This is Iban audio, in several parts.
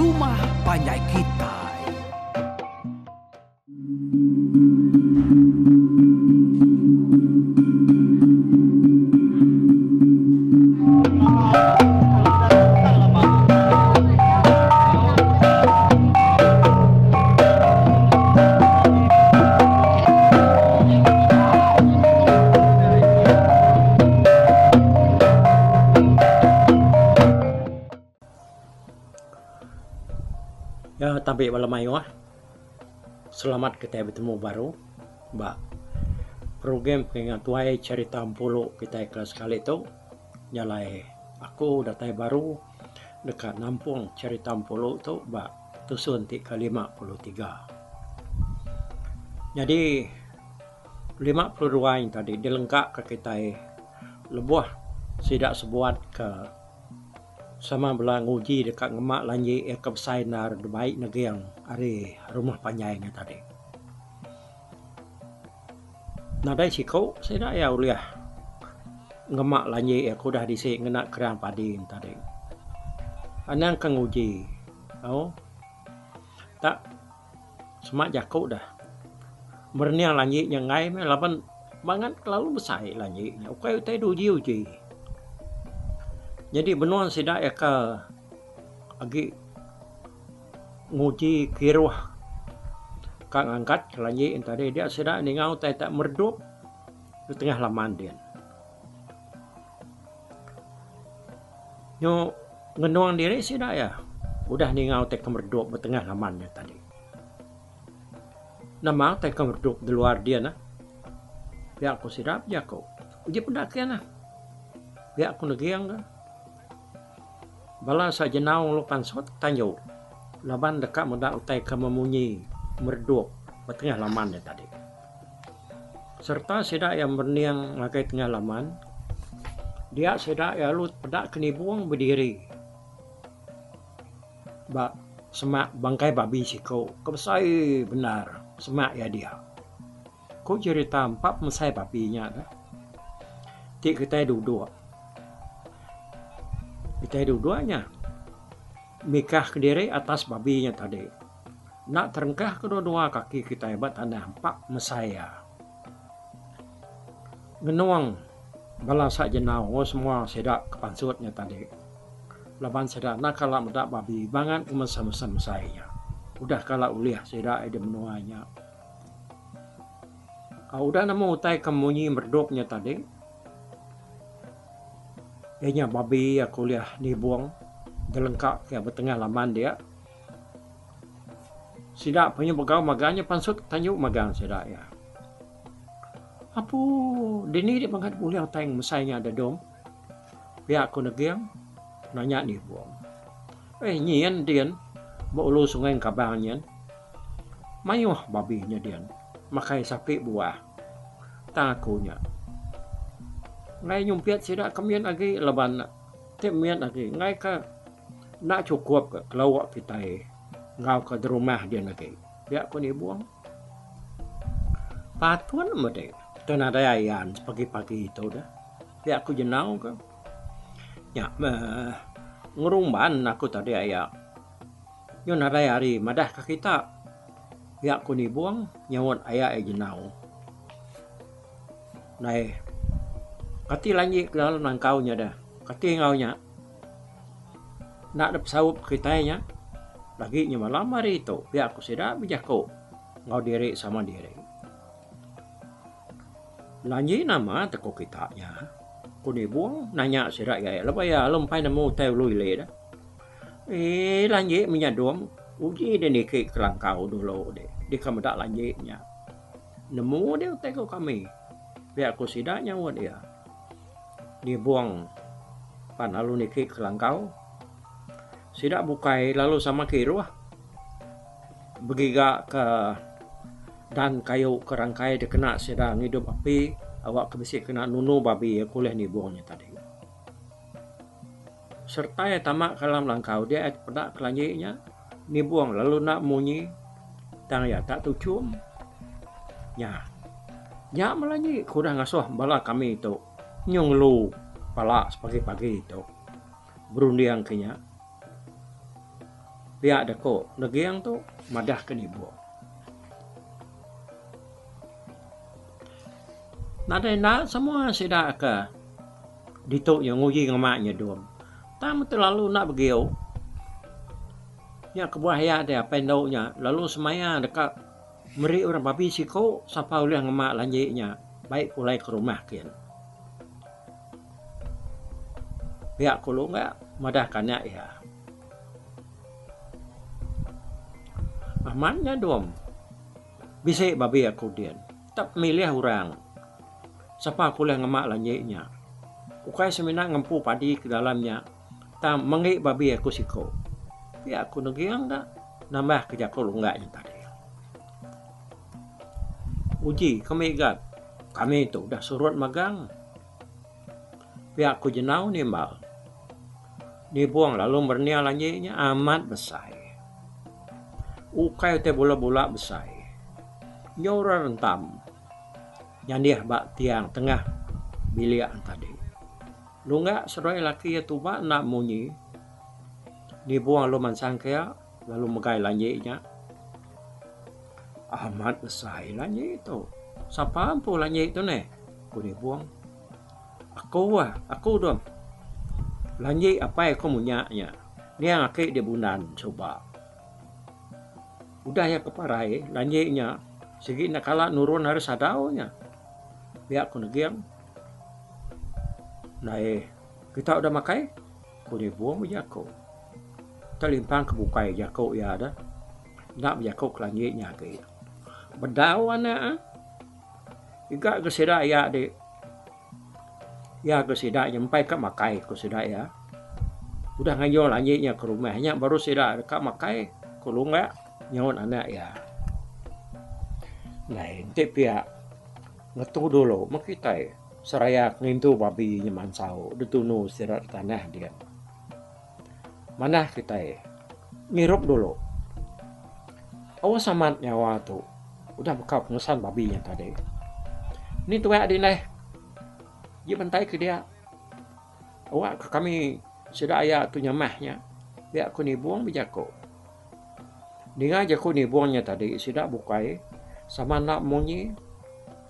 rumah panjai kitai. Ya tabi bala mayuh. Selamat kitai betemu baru ba program pengingat tuai cherita empulu kitai ke sekali tu. Nya alai aku datai baru deka nampung cherita empulu tu ba tusun ti ke 53. Nyadi 52 nya tadi dilengka ka kitai lebuh sida sebuat ke Sama bela nguji deka ngema lanji iya ke besai endar dibai neging ari rumah panjai nya tadi. Nadai siku sida iya ulih ngema lanji iya ke udah disi ngena kerang padi nya tadi. Anang ke nguji au tak sema jaku dah merening lanji nya enggai meh laban bangat kelalu besai lanji nya ukai utai diuji-uji. Nyadi benung sida iya ke agi nguji kiruh ka ngangkat ke lanji ne tadi dia sida ninga utai tak meredup da tengah laman din. Nyu ngenung diri sida iya udah ninga utai ke meredup ba tengah laman nya tadi. Nama utai ke meredup da luar din ah. Pia ku sida bejaku. Uji peda kian ah. Pia ku neging ka. Bala sa jenau lalu pansut tanju laban deka meda utai ke memunyi meredup ba tengah laman nya tadi. Sereta sida iya merening ngagai tengah laman dia sida iya lalu peda ke nibung bediri ba semak bangkai babi siku ke besai bendar semak iya dia. Ku cherita empa pemesai babi nya tu ti kitai duduk. Kitai duduk nya mikah kediri atas babi nya tadi. Enda terengkah kedua dua kaki kitai ba tanah empa pemesai iya. Ngenung bala sa jenau enggau semua sida ke pansut nya tadi laban sida enda kala meda babi bangat ngemesai-mesai nya. Udah kala ulih sida di menua nya. Udah nemu utai ke munyi meredup nya tadi, iya nya babi iya ke ulih nibung dilengka ke ba tengah laman dia. Sida penyu begau magang nya pansut tanju magang sida iya. Apu dini deh bangat bulih utai ngemesai nya deh dom. Pia ku Neging nanya nibung. Eh nyin din ba ulu sungai Engkabang nyin. Mayuh babi nya din makai sapi buah. Tang aku nya enggai nyumpit sida ke min agi laban ti min agi enggai ke enda chukup ke kelawa kitai enggau ke derumah din agi. Pia ku Nibong. Patut meh ti nadai ayan sepagi-pagi tu deh. Pia ku Jenau ke. Nya meh ngerumban aku tadi aya. Nyu nadai hari madah ka kita. Pia ku Nibong nyaut aya iya Jenau. Ndai kati lanji ke dalam nangkau nya deh. Kati enggau nya enda dep saup kitai nya lagi nya malam hari tu pia ku sida bejaku enggau diri sama diri. Lanji nama te ku kita nya? Ku Nibong nanya sida iya laban iya lalu empai nemu utai ulu ili deh. Eii lanji meh nya dom uji deh niki ke langkau dulu deh deka meda lanji nya. Nemu deh utai ku kami pia ku sida nyaut iya. Nibong pan lalu niki ke langkau. Sida bukai lalu sama kiruh begiga ke dan kayu ke rangkai dikena sida ngidup api awak ke bisi kena nunu babi ke ulih nibong nya tadi. Sereta iya tama ke dalam langkau dia iya tepeda ke lanji nya nibung lalu enda munyi tang iya tak tuchum. Nya. Nya meh lanji ke udah ngasuh bala kami tu nyu ngelu pala sepagi-pagi tu berunding ke nya. Pia deko Neging tu madahka Nibong. Nadai enda semua sida ke ditu nya nguji ngema nyedum. Tang meh telalu enda begiu. Nya kebuah iya deh apai endu nya lalu semaya deka meri orang babi siku sapa ulih ngema lanji nya bai pulai ke rumah kin. Pia ku Lungga madahka anak iya. Amat nya dom. Bisi babi aku din. Tap milih orang. Sapa ku ulih ngema lanji nya. Ukai semina ngempu padi ke dalam nya tang menggi babi aku siku. Pia ku Neging ga nambah ke jaku Lungga nya tadi. Uji ke mega kami tu udah surut magang. Pia ku Jenau nimbal. Nibung lalu merening lanji nya amat besai. Ukai utai bula-bula besai. Nyau orang rentam nyandih ba tiang tengah bilik tadi. Lungga seduai laki iya tuba enda munyi. Nibung lalu mansang ke iya lalu megai lanji nya. Amat besai lanji tu. Sapa empu lanji tu neh? Ku Nibung. Aku ah, aku dom. Lanji apai aku munya nya. Niang aki di Bundan suba. Udah iya ke parai, lanji nya sigi enda kala nurun ari sadau nya. Pia ku Neging. Ndai kita udah makai? Ku Nibong bejaku. Telimpang ke bukai jaku iya deh. Enda bejaku ke lanji nya agi. Bedau anak ah. Iga ke sida iya di iya ke sida nya empai ka makai ku sida iya. Udah ngayuh lanji nya ke rumah nya baru sida deka makai ku lungga nyaut anak iya. Ndai enti pia ngetu dulu meh kitai seraya ngintu babi nya mansau ditunu sida da tanah din. Manah kitai ngirup dulu. Awas amat nyawa tu udah beka pengesan babi nya tadi. Ni tuak dindai ji bantai ke dia. Awak ke kami sida aya tu nyamah nya pia ku Nibong bejaku. Ninga jaku Nibong nya tadi sida bukai sama enda munyi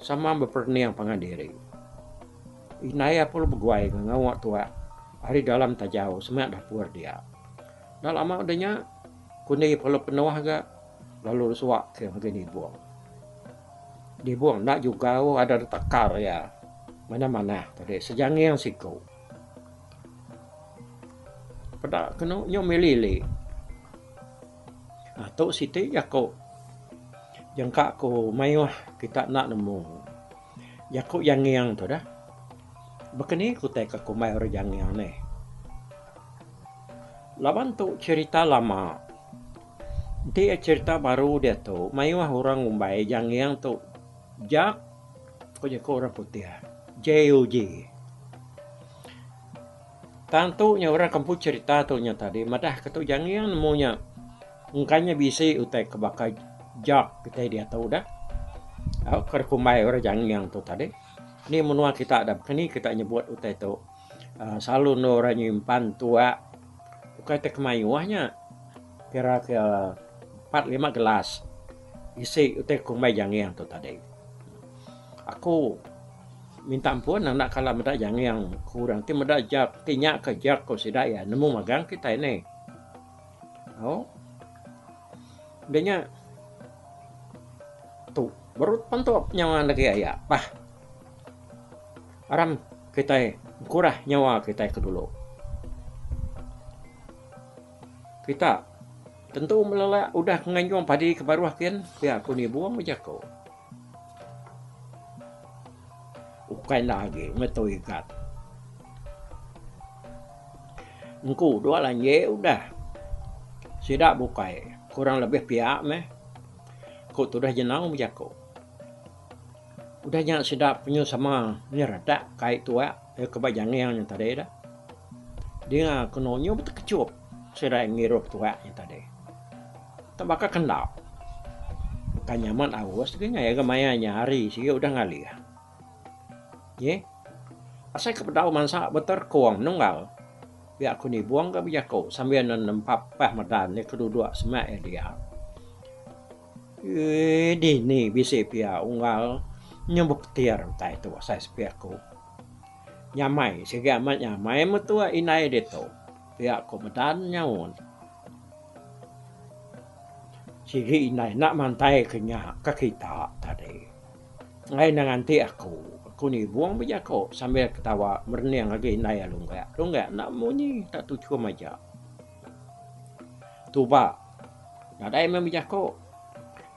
sama beperening pangan diri. Indai apu beguai ngawa tuak ari dalam tajau semak dapur dia. Enda lama udah nya, kundi perlu penuh ga lalu suak ke ngagai Nibong. Nibong enda jugau ada da takar iya manah-manah tadi sejanging siku. Peda kenu nyu mili-ili. Aaa tu siti jaku jangka ku mayuh kita enda nemu. Jaku janging tu dah. Baka ni ku utai ka kumbai orang janging neh. Laban tu cherita lama. Enti iya cherita baru diatu mayuh orang ngumbai janging tu jak ku jaku orang putih JUG. Tang tu nya orang ke empu cherita tu nya tadi madah ke tu janging nemu nya engka nya bisi utai ke baka jak kitai diatu dah. Au ke kumbai orang janging tu tadi. Ni menua kita dah baka ni kita nyebut utai tu. uhh selalu endur orang nyimpan tuak ukai tai kemayuh nya kira ke 4 5 gelas isi utai kumbai janging tu tadi. Aku minta ampun enda kala meda janging ku orang ti meda jug ti nya ka jug ku sida iya nemu magang kitai nih. Au udah nya tu baru pantuk nyawa lagi aya pah. Aram kitai engkurah nyawa kitai ke dulu. Kita tentu melelak udah nganjung padi ke baruh kin pia ku Nibong bejaku. Ukai enda agi ngetu igat. Engku dua lanji udah sida bukai kurang lebih pia meh ku tudah Jenau bejaku. Udah nya sida penyu sama nyeredak kai tuak ke ba janging nya tadi dah. Dinga kenu nyu betekechup sida ngirup tuak nya tadi. Tak baka kenda. Bukan nya amat aus ga nya ga maya nya hari sigi udah ngalih. Nyi asai ke bedau mansa beterkung nunggal. Pia ku Nibong ga bejaku sambil ne nempap pah medan iya ke duduk semak iya dia. Eii dini bisi pia unggal nyau bepetir utai tu asai sepi aku. Nyamai sigi amat nyamai metua indai ditu pia ku medan nyaut. Sigi indai enda mantai ke nya ke kita tadi. Enggai ne nganti aku. Aku nibung bejaku sambil ketawa merening agi indai iya lunggak. Lunggak enda munyi tak tuchum aja. Tuba nadai meh bejaku.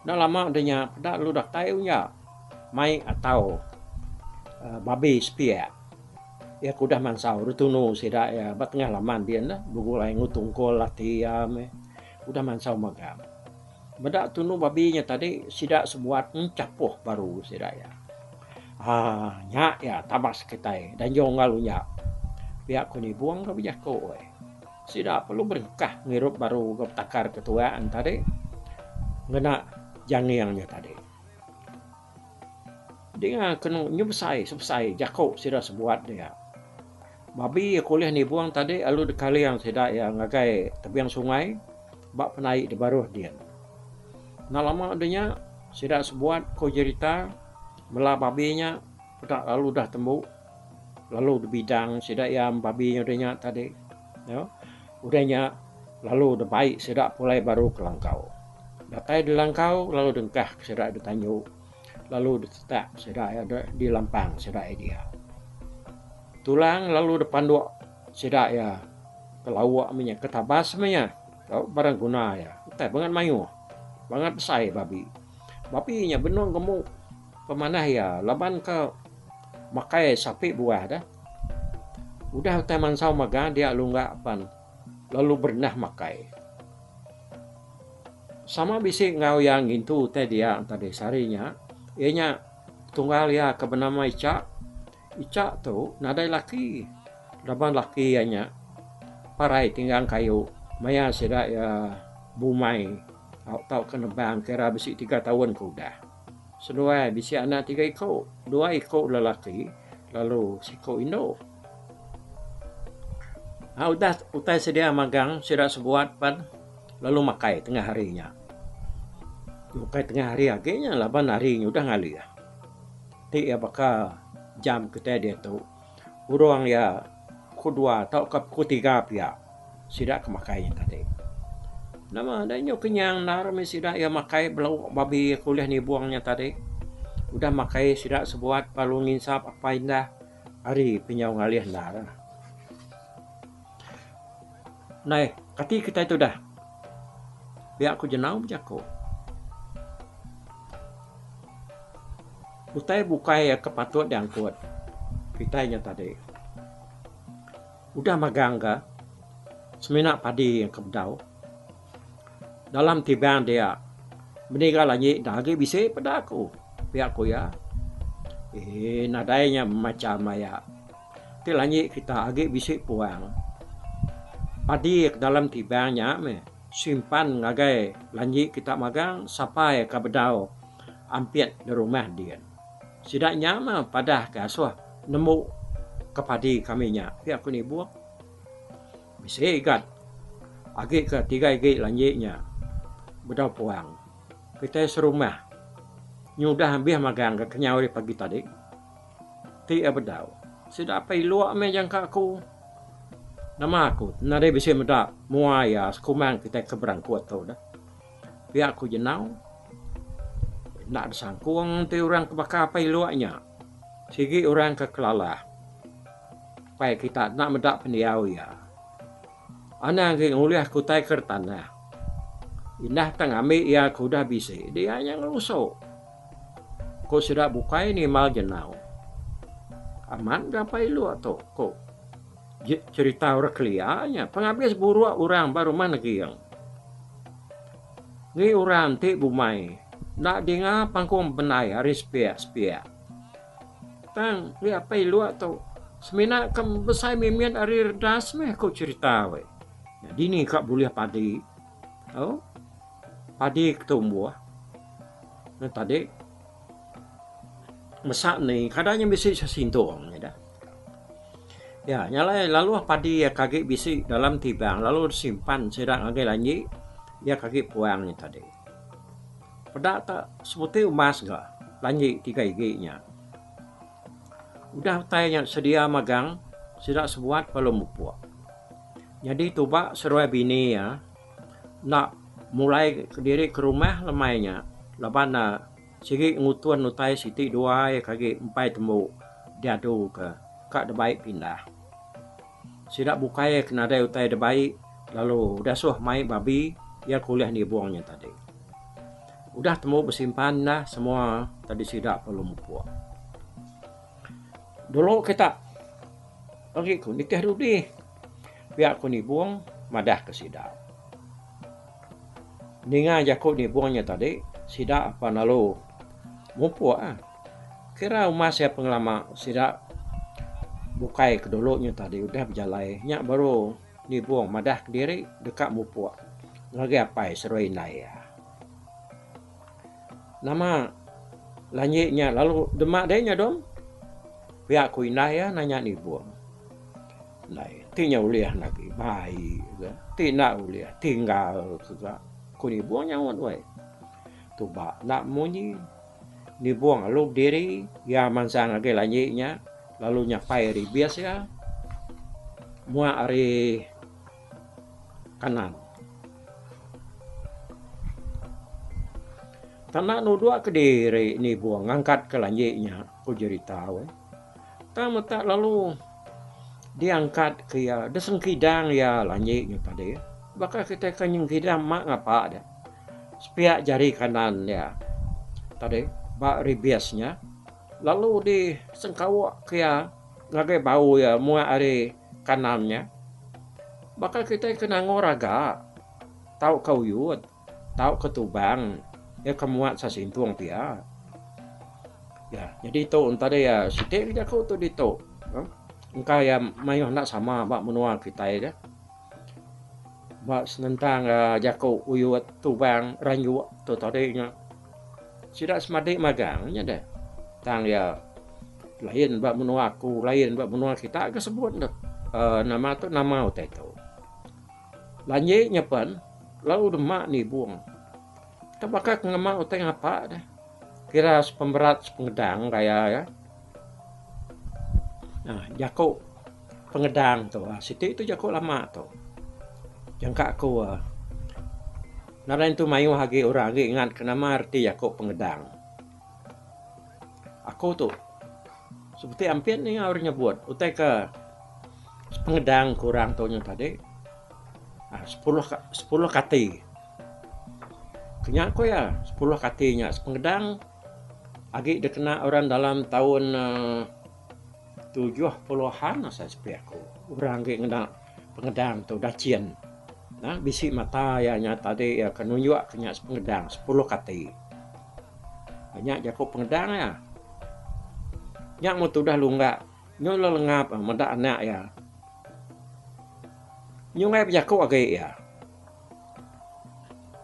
Enda lama deh nya peda lalu datai unya mai atau uhh babi sepiak. Iya ke udah mansau ditunu sida iya ba tengah laman din lah begulai enggau tungkul ati iya meh udah mansau mega. Meda tunu babi nya tadi sida sebuat enchapoh baru sida iya. Haa nya iya tabas kitai danjung enggau lunya. Pia ku Nibong ke bejaku ai. Sida perlu berengkah ngirup baru ga betakar ke tuak ne tadi ngena janging nya tadi. Dinga kenu nyu besai sebesai jaku sida sebuat dia. Babi ke ulih nibung tadi lalu dikaling sida iya ngagai tebing sungai ba penai di baruh din. Enda lama udah nya sida sebuat ko jerita mela babi nya peda lalu udah tembu lalu dibidang sida iya babi nya udah nya tadi. Udah nya lalu dibai sida pulai baru ke langkau. Datai di langkau lalu dengkah sida ditanju lalu ditetak sida iya di lampang sida iya dia. Tulang lalu dipanduk sida iya ke lauk meh nya ke tabas meh nya tau barang guna iya. Utai bangat mayuh bangat besai babi. Babi nya benung gemuk pemanah iya laban ke makai sapi buah deh. Udah utai mansau mega dia lungga pan lalu berenah makai. Sama bisi enggau iya ngintu utai dia tadi sehari nya, iya nya tunggal iya ke benama Ichak. Ichak tu nadai laki laban laki iya nya parai tinggang kayu maya sida iya bumai tauka nebang kira bisi tiga taun ke udah. Seduai bisi anak tiga iku, dua iku lelaki lalu siku indu. Udah utai sedia magang sida sebuat pan. Lalu makai tengah hari nya. Ukai tengah hari agi nya laban hari nya udah ngalih. Ti iya baka jam kitai diatu urung iya pukul dua tauka pukul tiga pia sida ke makai nya tadi. Nama deh nyau kenyang endar meh sida iya makai belauk babi ke ulih nibung nya tadi. Udah makai sida sebuat lalu nginsap apai indah hari pe nyau ngalih endar. Ndai, kati kitai tu dah? Pia ku Jenau bejaku. Utai bukai ke patut diangkut kitai nya tadi. Udah magang ka semina padi ke bedau. Dalam tibang dia meniga lanyi da agi bisi peda aku, pia ku iya. Eee nadai nya macham aya. Ti lanyi kita agi bisi puang. Padi ke dalam tibang nya meh simpan ngagai lanyi kita magang sapai ka bedau ampit di rumah din. Sida nya meh padah ke asuh nemu ke padi kami nya pia ku Nibok. Bisi igat agi ke tiga igi lanyi nya bedau puang. Kitai serumah nyudah ambih magang ke kenyau ari pagi tadi. Ti iya bedau. Sida apai iluk meh jangka aku. Nama aku nadai bisi meda mua iya sekumang kitai ke berangkut tu deh. Pia ku Jenau. Enda disangkung ti orang ke baka apai iluk nya. Sigi orang ke kelalah. Pai kita enda meda pendiau iya. Anang agi ngulih ke utai ke tanah. Indah tang ngambi iya ke udah bisi dia nya ngelusu. Ku sida bukai nimbal jenau. Amat ga apai iluk tu, ku cherita orang kelia nya pengabis buruk orang ba rumah neging. Ngi orang ti bumai enda dinga pangkung bendai ari sepiak-sepiak. Tang ngi apai iluk tu semina ke besai mimit ari redas meh ku cherita weh. Dini ka bulih padi. Au. Padi ke tumbuh ne tadi mesa ni kada nya bisi sesintung ida. Ya, nya alai laluh padi iya ke agi bisi dalam tibang lalu disimpan sida ngagai lanji iya ke agi puang nya tadi. Peda ta sebuti umbas ga lanji tiga igi nya. Udah utai nya sedia magang sida sebuat lalu mupuk. Nyadi tuba seruai bini iya enda mulai kediri ke rumah lemai nya laban ne sigi ngutun utai siti dua iya ke agi empai tembu diadu ke ka dibai pindah. Sida bukai ke nadai utai dibai lalu dasuh mai babi iya ke ulih nibung nya tadi. Udah tembu besimpan dah semua tadi sida perlu mupuk. Dulu kita agi ku nitih dudi pia ku nibung madah ke sida. Ninga jaku nibung nya tadi sida apan lalu mupuk ah. Kira umas iya pengelama sida bukai ke dulu nya tadi udah bejalai nya baru nibung madah kediri deka mupuk ngagai apai seruai indai iya. Nama lanji nya lalu dema deh nya dong pia ku indai iya nanya nibung. Indai ti nya ulih agi bai ga ti enda ulih tinggal ke ga ku nibung nyaut weh. Tuba enda munyi nibung lalu bediri iya mansang agi lanji nya lalu nyapai ribis iya muak ari kanan. Tanda nudok kediri nibung ngangkat ke lanji nya ku jerita weh. Tang meta lalu diangkat ke iya disengkidang iya lanji nya tadi baka kitai ke nyengkidang mak ngapa deh. Sepiak jari kanan iya tadi ba ribis nya lalu disengkauk ke iya ngagai bau iya muak ari kanan nya. Baka kitai ke nangor aga tauka uyut tauka tubang iya ke muat sesintung pia. Ya nyadi tu entadi iya siti ke jaku tu ditu engka iya mayuh enda sama ba menua kitai deh. Ba senentang jaku uyut tubang ranyuk tu tadi nya sida semadi magang nya deh. Tang iya lain ba menua aku lain ba menua kita ke sebut ne uhh nama tu nama utai tu. Lanji nya pen lalu dema nibung tebaka ke ngema utai ngapa deh kira sepemerat sepengedang gaya iya. Uhh jaku pengedang tu siti tu jaku lama tu jangka aku nadai nentu mayuh agi orang agi ngat ke nama reti jaku pengedang. Aku tu seperti ampit ninga orang nyebut utai ke pengedang ku orang tu nya tadi uhh sepuluh kati. Nya ku iya sepuluh kati nya sepengedang agi dikena orang dalam taun uhh tujuh puluhan asai sepi aku orang agi ngena pengedang tu dachin. Bisi mata iya nya tadi iya ke nunjuk ke nya sepengedang sepuluh kati. Nya jaku pengedang iya. Nya meh tudah lungga nyu lelengap meda anak iya. Nyu ngagai bejaku agi iya.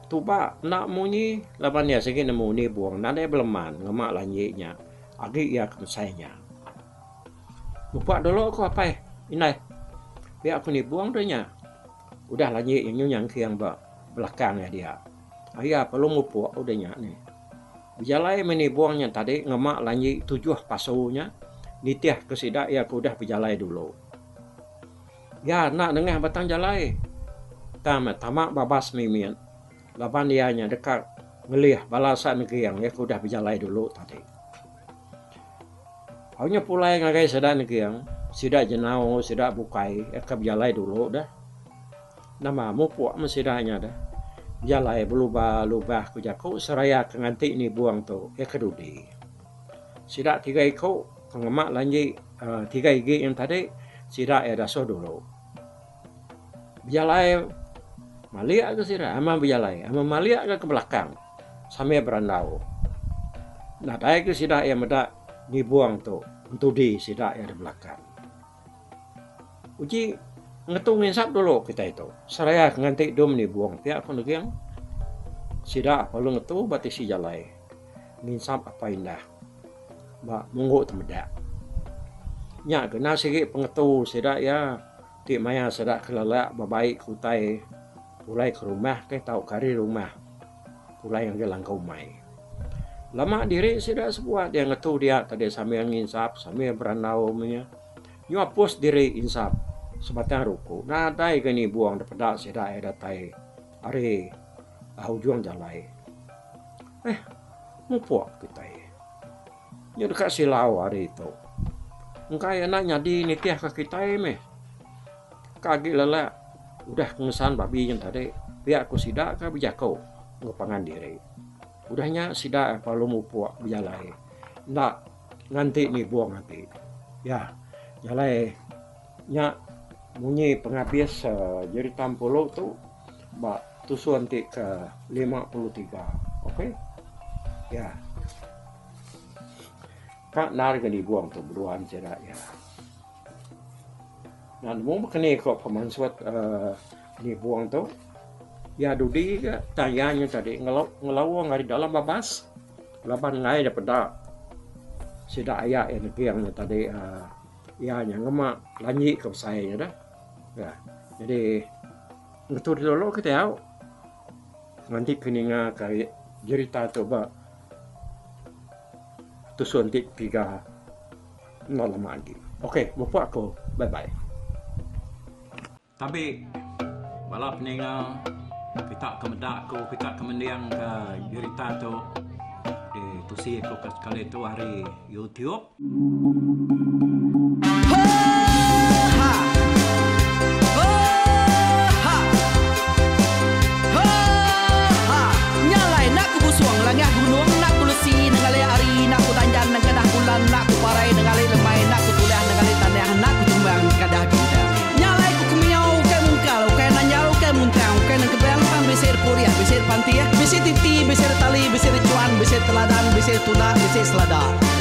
Tuba enda munyi laban iya sigi nemu nibung nadai beleman ngema lanji nya agi iya ke mesai nya. Mupa dulu ku apai indai pia ku nibung deh nya. Udah lanji nyu nyangking ba belakang iya dia. Aya perlu mupuk udah nya nih. Bejalai meh nibung nya tadi ngema lanji tujuh pasu nya nitih ke sida iya ke udah bejalai dulu. Iya enda nengah batang jalai tang meh tama babas mimit laban iya nya deka ngelih bala sa neging iya ke udah bejalai dulu tadi. Au nya pulai ngagai sida neging sida jenau sida bukai iya ke bejalai dulu deh. Nama mupuk meh sida nya deh. Bejalai belubah lubah ku jaku seraya ke nganti nibung tu iya ke dudi. Sida tiga iku ke ngema lanji uhh tiga igi nya tadi sida iya dasuh dulu. Bejalai malik ga sida amang bejalai amang malik ga ke belakang sambil berandau. Nadai ga sida iya meda nibung tu entudi sida iya di belakang. Uji ngetu nginsap dulu kitai tu seraya ke nganti dum nibung pia ku neging. Sida lalu ngetu ba tisi jalai nginsap apai indah ba munggu temedak. Nya kena sigi pengetu sida iya ti maya sida ke lelak bebai ke utai pulai ke rumah ke tauka ari rumah pulai ngagai langkau umai. Lama diri sida sebuat iya ngetu dia tadi sambil nginsap sambil berandau meh nya. Nyu apus diri insap sebatang ruku nadai ga nibung da peda sida iya datai ari ujung jalai. Eh mupuk kitai. Nya deka silau hari tu. Engkai enda nyadi nitihka kitai meh. Ka agi lelak udah ke ngesan babi nyen tadi pia ku sida ka bejaku enggau pangan diri. Udah nya sida perlu mupuk bejalai enda nganti nibung agi. Ya jalai nya munyi pengabis jerita Empulu tu ba tusun ti ke 53. Okay. Ya. Ka endar ga nibung tu beduan sida iya. Enda nemu meh keni ko pemansut uhh nibung tu. Iya dudi ga tang iya nya tadi ngelaung ari dalam babas laban enggai da peda sida aya iya neging nya tadi uhh iya nya ngema lanji ke besai nya dah. Jadi ngetu dulu ke tau. Nganti ke ninga ka jerita tu ba tusun ti tiga enda lama agi. Ok mupuk aku bye bye. Tabi bala peninga kita ke meda aku kita ke mending ka jerita tu ditusi aku ka sekali tu ari YouTube.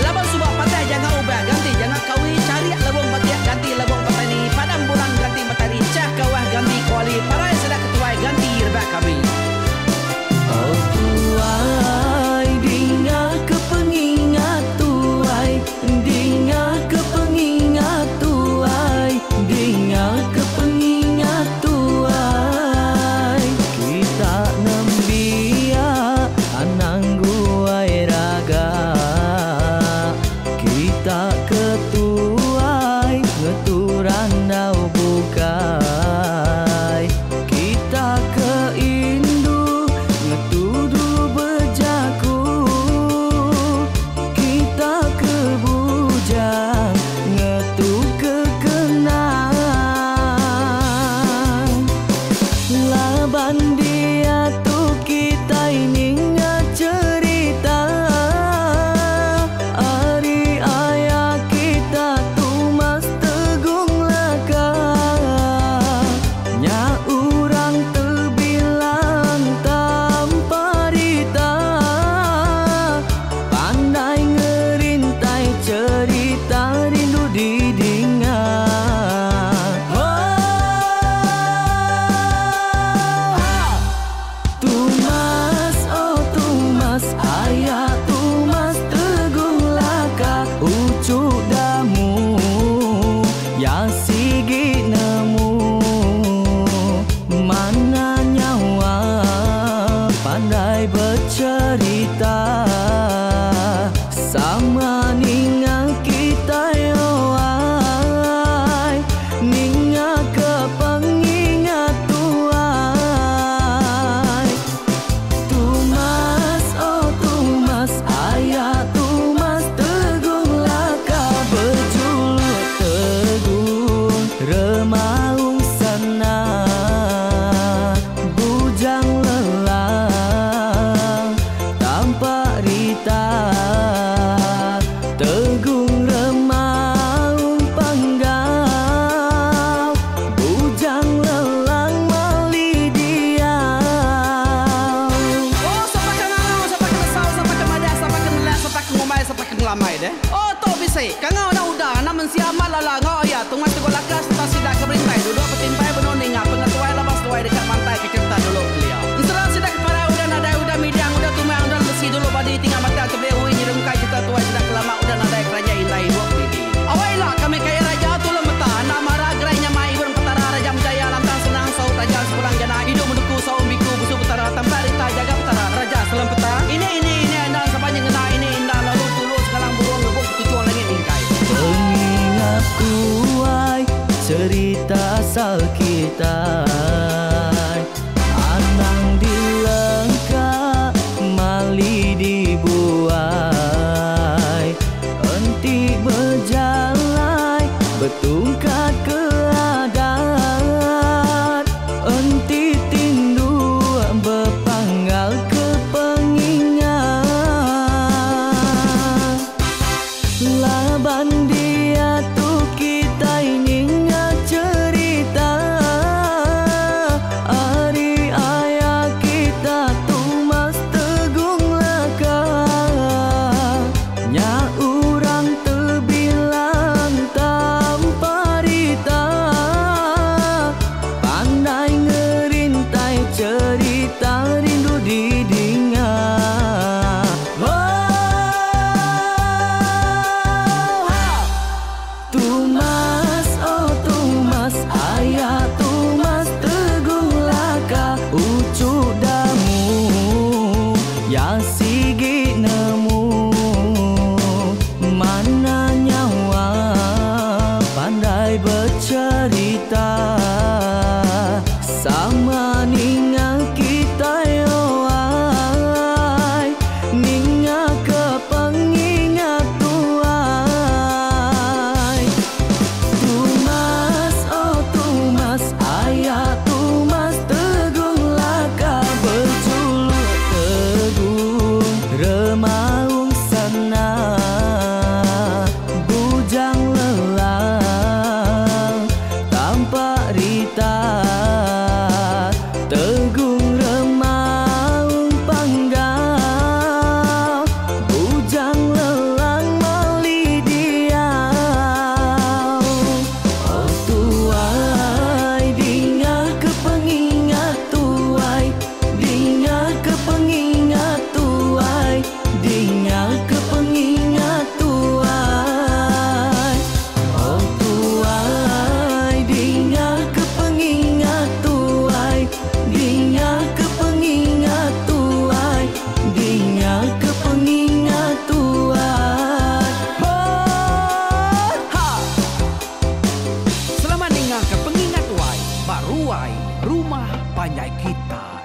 Laban suba patah janga ubah ganti janga kawi charik lebong batik ganti lebong petani padam bulan ganti matari chah kawah ganti kuali parai sida ketuai ganti rebak kami. Oh tuai dinga ke pengingat tuai dinga ke pengingat tuai dinga ke pengingat tuai kita nembiak anang guai raga. Kita ke tuai Kitai anang dilengka mali dibuai enti bejalai betungkat ke adat enti tindu bepanggal ke pengingat. Laban diatu kitai ninga cherita ari aya kita Tumas Tegung Laka. Nya urang tebilang tanpa rita pandai ngerintai cherita rindu didinga. Tumas, oh Tumas, ayah Tumas Tegung Laka, uchu damu ya sigi nemu mana nyawa pandai bercerita sama ninga kitai oai ninga ke pengingat tuai. Tumas, oh Tumas, ayah Tumas Tegung Laka, berjuluk Tegung Remaung Sana, bujang lelang tanpa rita, Tegung Remaung Panggau, bujang lelang mali diau. Oh tuai, dinga ke pengingat tuai, dinga ke pengingat tuai, dinga ke pengingat tuai. Oh tuai, dinga ke pengingat tuai, dinga ke pengingat tuai, dinga ke pengingat tuai. Ho ha. Selamat ninga ke pengingat tuai ba ruai rumah panjai kita.